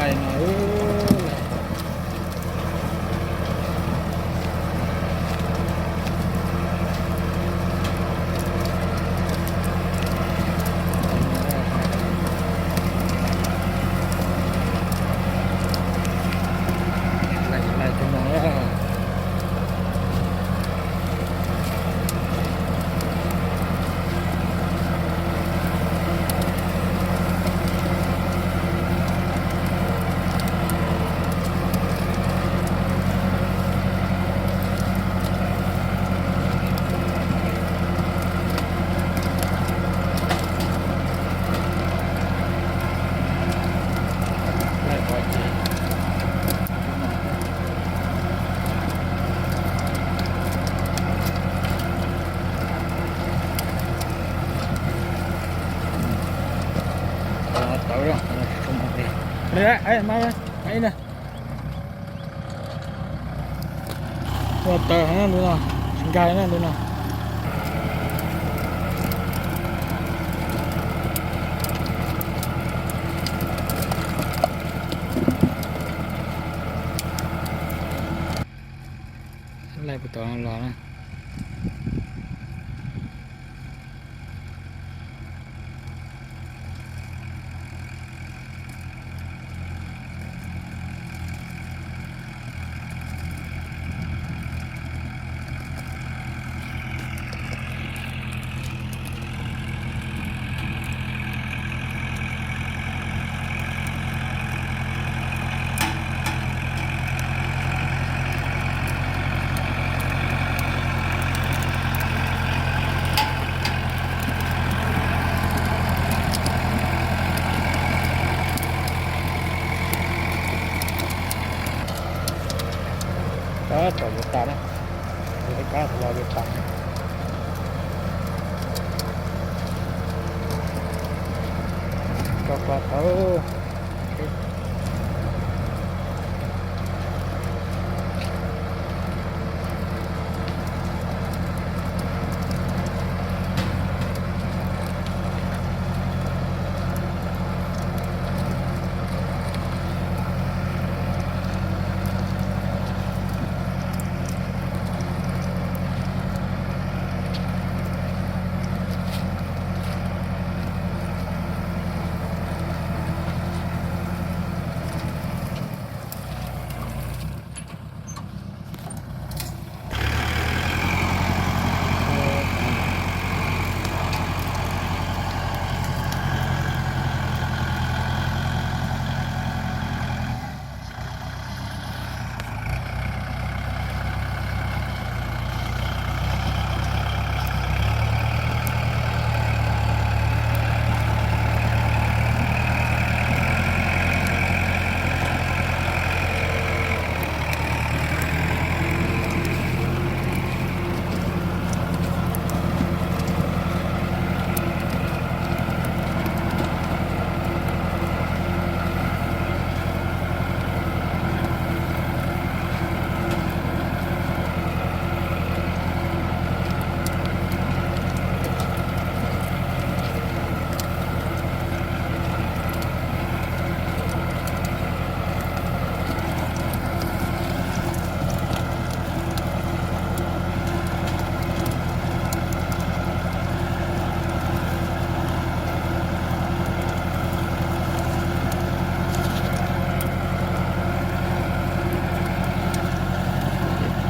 Laij no, laij laij cov no. Tawv, tsis tshua mus li. Ua tawv heev ntu no, tsis nkag na ntu no. Laij puas tau los na. Kab txom yuav tas na, yuav kab los yuav tas. Tso koj tau.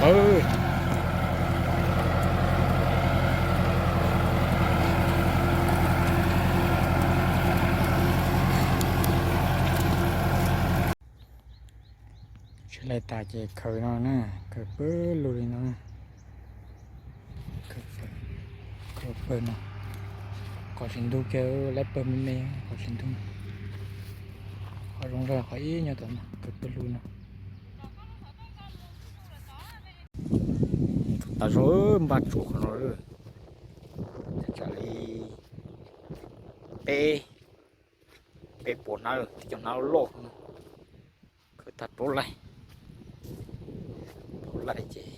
Tawv. Tsheb laij tas ces khaws no na, khaws pawg lug li no na. Khaws pawg no, qhov tsis ntug kiag, laij pawg me me, qhov tsis ntug. Qhov zoo zog qhov ib nyuag tom no, khaws pawg lug no. Tus tas zog npaj tsuas qhov no, tsam li peb, peb puas hnab, tib co hnab loj no. Khaws tag rau laij, rau laij ces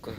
kawg.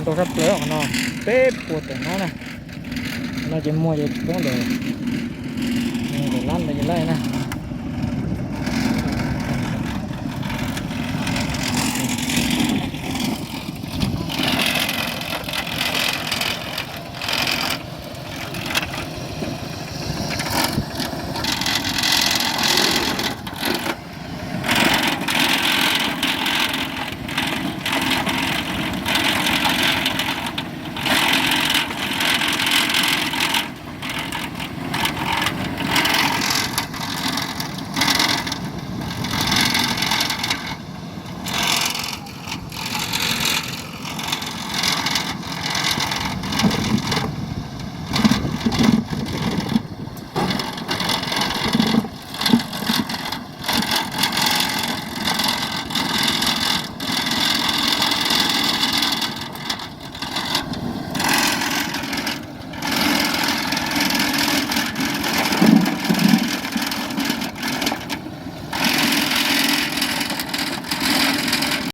Ntau sab plaws qhov no, peb puas tawm hnab na. No ces muag ces poob ntawm ntawm lab ntawd ces lab na.